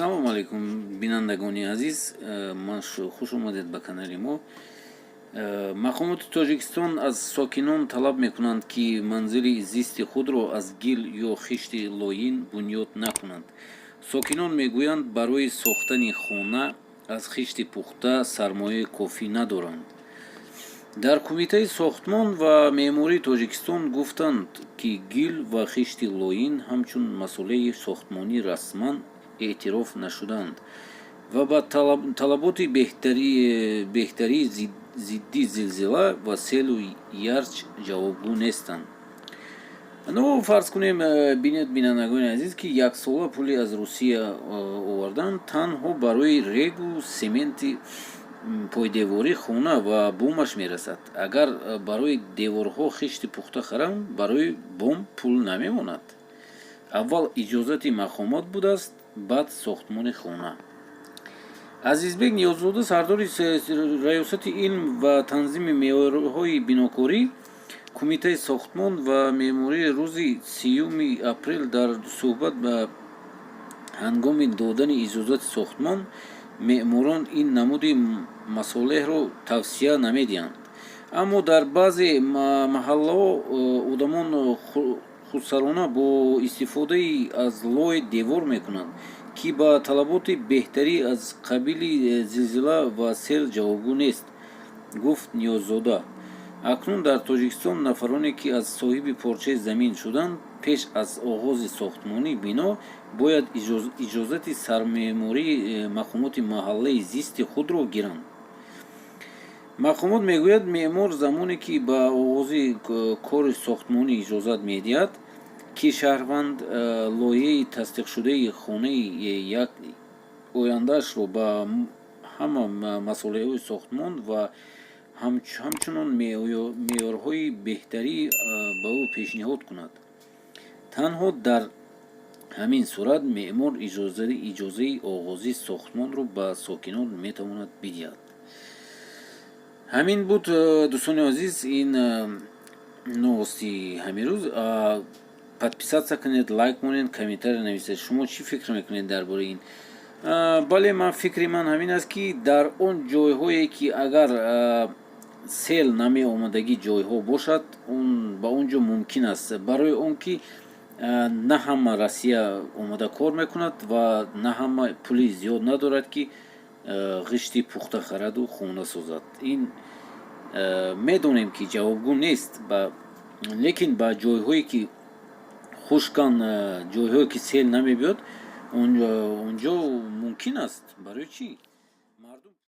Салому алейкум, бинандагони азиз. Ман хуш омадед ба канали мо. Мақомоти Тоҷикистон аз сокинон талаб мекунанд, ки манзили зисти худро аз гил ё хишти лоин бунёд накунанд. Сокинон мегӯянд, барои сохтани хона аз хишти пухта сармояи кофӣ надоранд. Дар Кумитаи сохтмон ва меъмории Тоҷикистон гуфтанд, ки гил ва хишти лоин ҳамчун масолеҳи сохтмонӣ расман эътироф нашудаанд ва ба талаботи беҳтарии зидди зилзила ва селу ярч ҷавобгӯ нестанд. Ну, фарз кунем, бинед, бинандагони азиз, ки яксола пули аз Русия овардан танҳо барои регу сементи пойдеворӣ хона ва бомаш мерасад. Агар барои деворҳо хишти пухта харам, барои бом пул намемонад. Аввал иҷозати мақомот будааст, баъд сохтмони хона. Азизбек Ниёззода, сардори раёсати илм ва танзими меъёрҳои бинокорӣ, Кумитаи сохтмон ва меъморӣ, рӯзи 30-уми апрел дар суҳбат ба ҳангоми додани иҷозати сохтмон меъморон ин намуди масолеҳро тавсия намедиҳанд, аммо дар баъзе маҳаллаҳо одамон худсарона бо истифодаи аз лой девор мекунанд, ки ба талаботи беҳтарӣ аз қабили зилзила ва сел ҷавобгӯ нест, гуфт Ниёззода. Акнун дар Тоҷикистон нафароне, ки аз соҳиби порчаи замин шуданд, пеш аз оғози сохтмони бино бояд иҷозати сармеъмории мақомоти маҳаллаи зисти худро гиранд. Мақомот мегӯяд, меъмор замоне ки ба оғози кори сохтмонӣ иҷозат медиҳад, ки шаҳрванд лоиҳаи тасдиқшудаи хонаи як ояндаашро ба ҳама масолеҳҳои сохтмон ва ҳамчунон меъёрҳои беҳтарӣ ба ӯ пешниҳод кунад. Танҳо дар ҳамин сурат меъмор иҷозаи оғози сохтмонро ба сокинон метавонад бидиҳад. Ҳамин буд, дӯстони азиз, ин новости ҳамин рӯз. Подписаться кунед, лайк монед, комментарий нависед. Шумо чӣ фикр мекунед дар бораи ин? Бале, ман фикри ман ҳамин аст, ки дар он ҷойҳое, ки агар сел намеомадагӣ ҷойҳо бошад, ба он ҷо мумкин аст, барои он ки на ҳама Россия омода кор мекунад ва на ҳама пули зиёд надорад, ки ғишти пухта хараду хона созад. Ин медонем, ки ҷавобгӯ нест, лекин ба ҷойҳое, ки хушкан, ҷойҳое, ки сел намебиёд, онҷо мумкин аст. Барои чӣ мардум